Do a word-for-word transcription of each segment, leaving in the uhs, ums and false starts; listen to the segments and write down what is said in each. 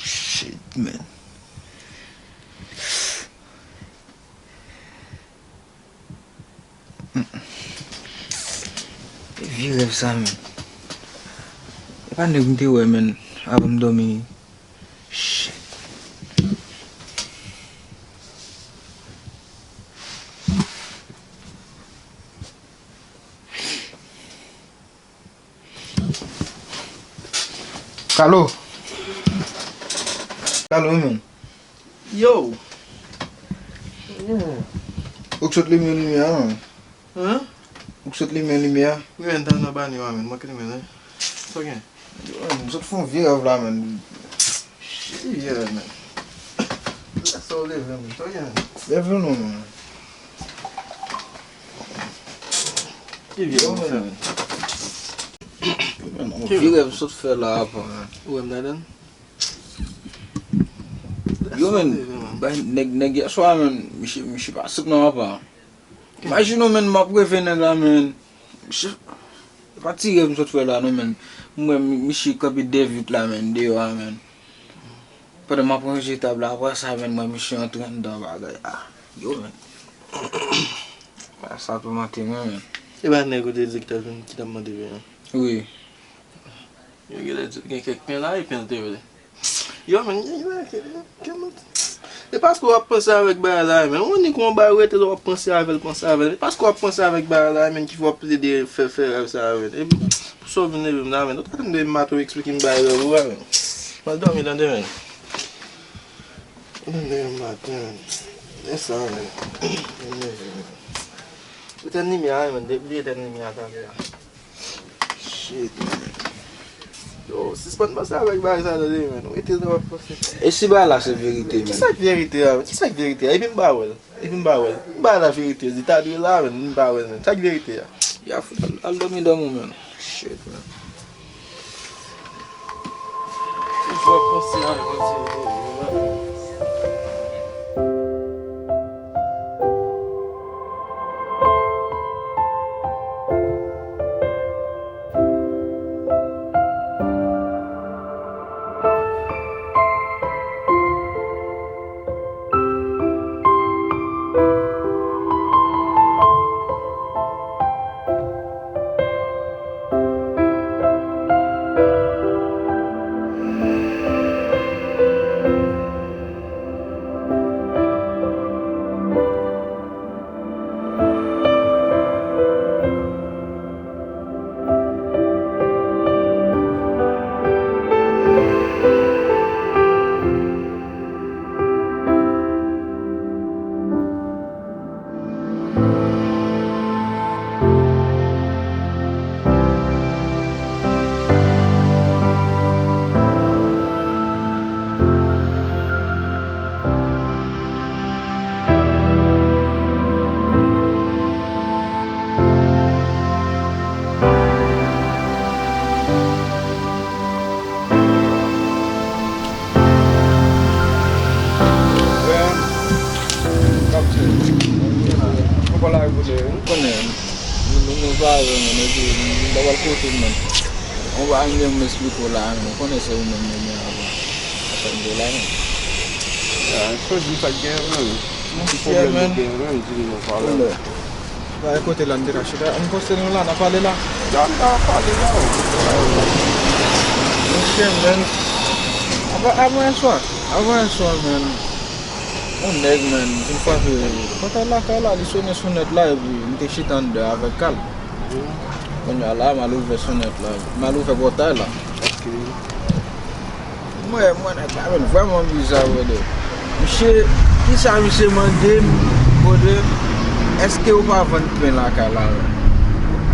Shit, man. Vye rèv sa, man. E pa nèg m te wè, man, avan m dòmi. Shit. Kalo. Kalo, wi, man. Yo. Ou k sot limen limyè a, man. Hein? Ou k sot limen limyè a? Wi, men, m t nan bani a, men. Mwen k limen, hein. Sa w gen? Yo, man, m sot fè yon vye rèv la, man. Ki vye rèv, man? Lè sa w leve, man. Sa w gen? Leve non, man. Ki vye rèv, man? Yon vye rèv m sot fè la, apa. Ou wè m ladan? Yo, man, bay nèg, nèg yèswa, man, misye, misye pa sot non, apa. Imajine w, man, m ap reve nèg la, man. Misye, e pa ti rèv m sot fè la, non, man. M wè mi-, misye kanpe dèyè vit la, man, deyò a, man. Pandan m ap ranje tab la, apre sa, man, m wè misye antre anndan bagay. Ah, yo, man. Bagay sa toumante mwen, man. E pa nèg ou te di ki t ap vin, ki t ap mande pen an? Wi. Yo genlè di gen kèk pen la, e pen l te vle. Yo, men, gen, gen, gen, gen, e paske w ap panse avèk bagay la, men. Ou konn nik yon bagay rete la, w ap panse avè l, panse avè l. E paske w ap panse avèk bagay la, men, ki fè w ap plede fè, fè rèv sa, men. E pou sa w vin leve m la, men. Ou ta tande maten w eksplike m bagay rèv ou a, men. M al dòmi tande, men. Ou tande m maten, men. E sa, men. Etèn limyè a, men. Depi etèn limyè a talè a. Shit, man. Yo, sispann panse avèk bagay sa yo, tande, man. Ou rete nan w ap panse. E si bagay la se verite, man? Kisa k verite a, man? Kisa k verite a? Epi m pa wè l. Epi m pa wè l. M pa wè la verite. Li ta dwe la, man. M pa wè l, man. Sa k verite a? Ya fout al, al dòmi dòmi w, man. Shit, man. Ti fwa konsi a, konsi. Konnen, nou, nou, nou pa avè mwen, epi nou pa pral kote m, men. Ou pa menm esplike w la, men. Ou konnen se ou menm, men, men, avan. Atann de la, men. Ah, sa di sa k gen, men. Ki pwoblèm ou gen, men, di m non, pa la. Ba, e kote la n te ka chita? Ann poste nou la, n a pale la. Sa n ta pale la, wi. Monchè, men, avan, avan yè swa, avan yè swa, men, yon nèg, men, vin frape pòtay lakay la, li sone sonèt la, epi m te chita anndan avèk Kal. Kounye a la, m al ouvè sonèt la, m al ouvè pòtay la. Ok. Mwen, mwen, nèg la vin vrèman biza, brother. Misye, kisa misye mande m, brother? Èske ou pa vann pen lakay la menm?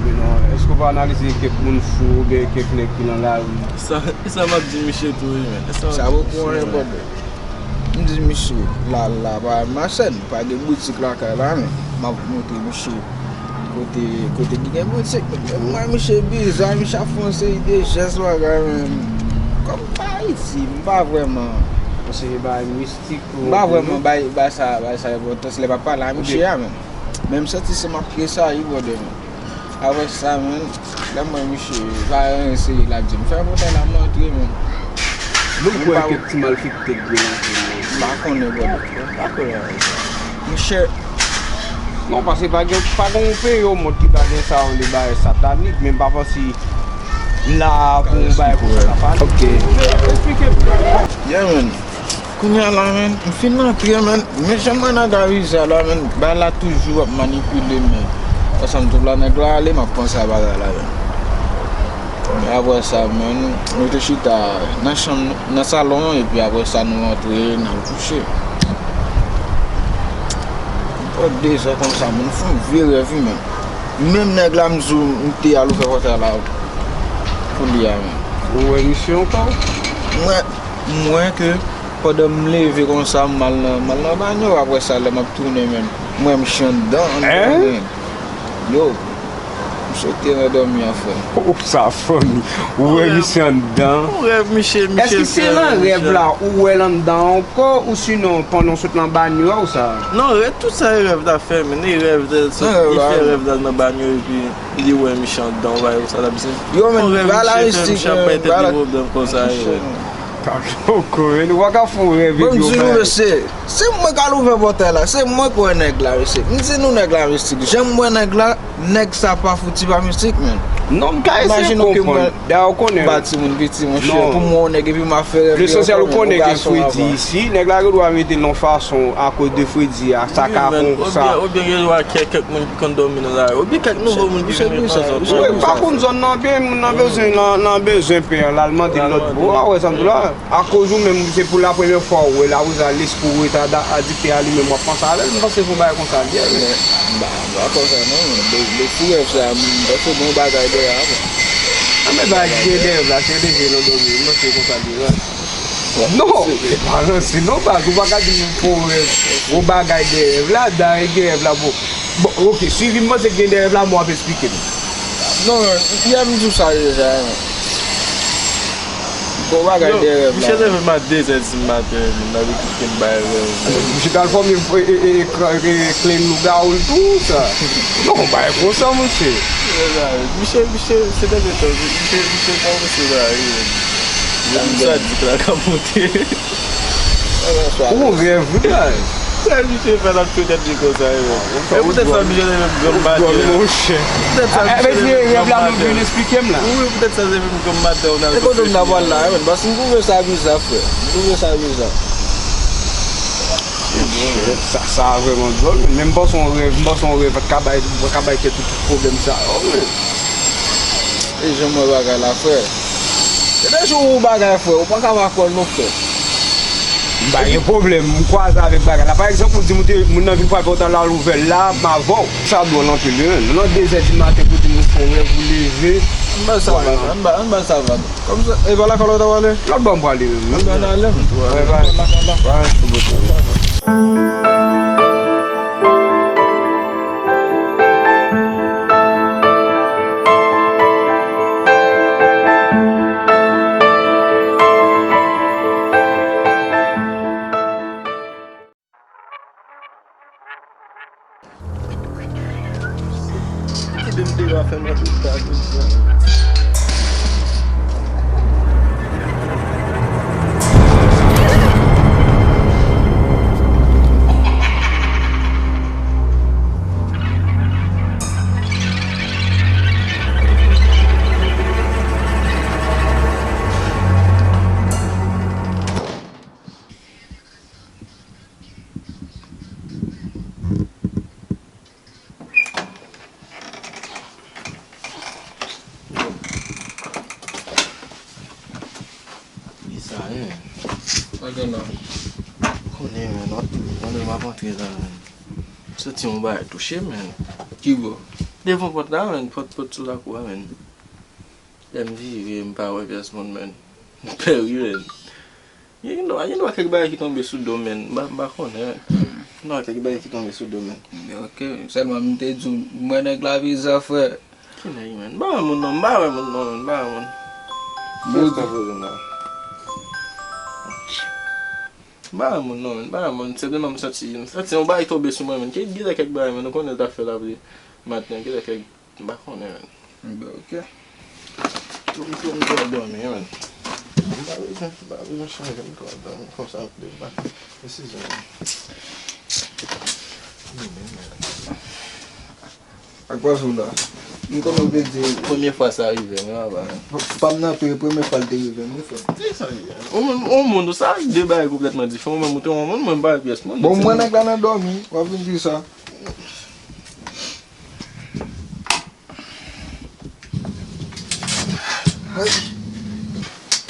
Men non, èske ou pa analize kèk moun fou oubyen kèk nèg ki nan lari? Sa, sa m ap di misye tou, wi, men. Sa m ap di misye, men. M di misye, la, la pa Masèn, pa gen boutik lakay la, men m ap montre misye kote, kote ki gen boutik. Mwen, misye biza, misye ap fè yon seri de jès bagay, men kòm m pa Ayiti, m pa vrèman, yon seri bagay mistik, m pa vrèman bay, bay sa, bay sa enpòtans lè m ap pale a misye a, men. Men m santi si m ap tresayi, brother, men. Apre sa, men, lè m wè misye, pa anyen serye l ap di m. Fè pòtay la, m antre, men. Nou kwè kèk ti malfektè k gen nan zòn nan. M pa konnen, brother. M pa konnen anyen. Monchè. Non, paske pa gen, pa gen yon peyi o mond ki pa gen sa yo, de bagay satanik, men m pa panse la pou yon bagay konsa ta pale. Ok. Eksplike m. Yeah, man. Kounye a la, men, m fin antre, men, men jan m wè nèg la viza la, men, bagay la toujou ap manipile, men. Ansanm tout la, nèg la ale, m ap panse a bagay la, men. Men apre sa, men, nou te chita nan chanm, nan salon, epi apre sa, nou rantre, n al kouche. Pou de zè konsa, men, nou fè yon vye rèv, wi, men. Menm nèg la, m di w, m te al ouvè pòtay la pou li a, men. Ou wè misye ankò? Mwen, m wè ke pandan m leve konsa, m al nan, m al nan banyo, apre sa, lè m ap tounen, men, m wè misye anndan, anndan, men. Yo, misye te nan dòmi a, frè. Oh, sa funny. Ou wè misye anndan? Ou rèv misye, misye. Èske se nan rèv la, ou wè l anndan ankò, ou sinon, pandan w sot nan banyo a, ou sa? Non, rèv, tout sa e rèv la fè, men, e rèv de, li fè rèv la nan banyo, epi li wè misye anndan, ou wè, sa l ap di. Yo, men, misye fè, mistik, misye ap bay tèt li pwoblèm konsa, yo. Poko, men, ou pa ka fè yon rèv epi yo bay. Se mwen k al ouvè pòtay la, se mwen k wè nèg la, mesye. M di nou nèg la mistik. Jan m wè nèg la, nèg sa pa fouti pa mistik, men. Non, m ka eseye konprann. Dayè, ou konnen. M pa timoun piti, monchè, pou m wè yon nèg epi m ap fè rèv. Lesansyèl, ou konnen ke fredi isi, nèg la gen dwa mete l yon fason akoz de fredi a, sa ka konsa. Oubyen, oubyen gen dwa kè kèk moun ki konn dòmi nan lari, oubyen kèk nouvo moun ki vin tanzantan. Ou pa konn zòn nan byen, moun nan bezwen, nan, nan bezwen pè, l al mande lòt bò, ou wè sa m di w la. Akoz ou menm, se pou la premyè fwa ou wè l, apre sa, lespri ou rete adikte a li menm, w ap panse avè l, m panse se yon bagay konsa l ye, men. M pa, m pa panse non, men, de, de sou rèv sa, m panse gen yon bagay dèyè a, bon. Anben, bagay ki gen dèyè rèv la, se leve nan dòmi, m panse konsa l ye, non. Non, se pa ranse non, baz, ou pa ka di m fè yon rèv, yon bagay dèyè rèv la, dèyè rèv la, bon. Bon, ok, swivi m, panse gen dèyè rèv la, men w ap esplike m. Non, yè m di w sa deja, men. Gon bagay dèyè rèv la. Misye leve m a de zè di maten, moun nan vin kite m bay rèv. Misye t al fòme e, e, e, e, e, klen lougawou l tou, sa. Non, bay konsa, monchè. Misye, misye, se dènye tan, misye, misye kòmanse bay, wi. Moun sadik la k ap monte. Ou rèv, wi, bay. Sa misye fè l ap tchwe tèt li konsa, yo. E poutèt sa misye leve m granm maten. Monchè. Poutèt sa misye leve m granm maten. Rèv la nou vin esplike m la. Wi, poutèt sa leve m granm maten, ou nan. E kote m ta pral la, men, paske m twouve sa biza, frè. M twouve sa biza. Sa, sa vrèman dwòl, men m panse yon rèv, m panse yon rèv ka bay, ka bay kèk tout pwoblèm sa yo, men. E jan m wè bagay la, frè. Depi yon bagay, frè, ou pa ka pa kwè l non, frè. M pa gen pwoblèm, m kwaze avèk bagay la. Pa egzanp, ou di moun te, moun nan vin frape, ou t al ouvè l la, m avè w. Sa dwòl anpil, wi, men. Nan de zè di maten, pou di moun fè yon rèv, ou leve. Ann ba l sa vag, ann ba, ann ba l sa vag. Kòmsi, e pa lakay la w ta prale? Lòt bò m prale, menm. Ann ba l ale, men. Wi, ba. Ba, sou bout la. Kite m deyò a fè m rantre chita ak misye. Sa gen la. Konnen, men, lòt, konnen m ap antre la, men. Santi yon bagay touche, men. Ki bò? Devan pòt la, men, pòt, pòt sou lakou a, men. Lè m vire, m pa wè pyès moun, men. M pè wi, men. Gen dwa, gen dwa kèk bagay ki tonbe sou do m, men. M pa, m pa konnen, men. Gen dwa kèk bagay ki tonbe sou do m, men. Ok, sèlman m te di w, mwen nèg la viza, frè. Ki nèg, men? M pa wè moun non, m pa wè moun non, men, m pa wè moun. Bon, sa poze m la. M pa wè moun non, men, m pa wè moun. Sèlman m santi, m santi yon bagay tonbe sou mwen, men. Ki, gen kèk bagay, men, nou konnen l t ap fè lapli maten, gen kèk, m pa konnen, men. Bon, ok. Tou m tou m tou ap dòmi, men. M pa bezwen, m pa bezwen chanje, m tou ap dòmi konsa, m pa desizyon, men. Ak pa sou la. M konnen w te di. Premye fwa sa rive m, wi, papa. Pa m nan tou, e premye fwa l te rive m, wi, frè. Ki sa li ye? Ou menm, ou moun, ou sa de bagay konplètman diferan. Ou menm, ou te yon moun, mwen, m pa wè pyès moun. Bon, mwen, nèg la nan dòmi, w ap vin di sa.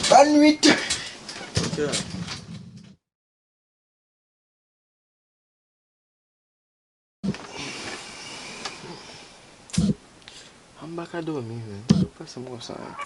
Bonn nwit. Ok. Ah, m pa ka dòmi, men. Sa k pase m konsa, men?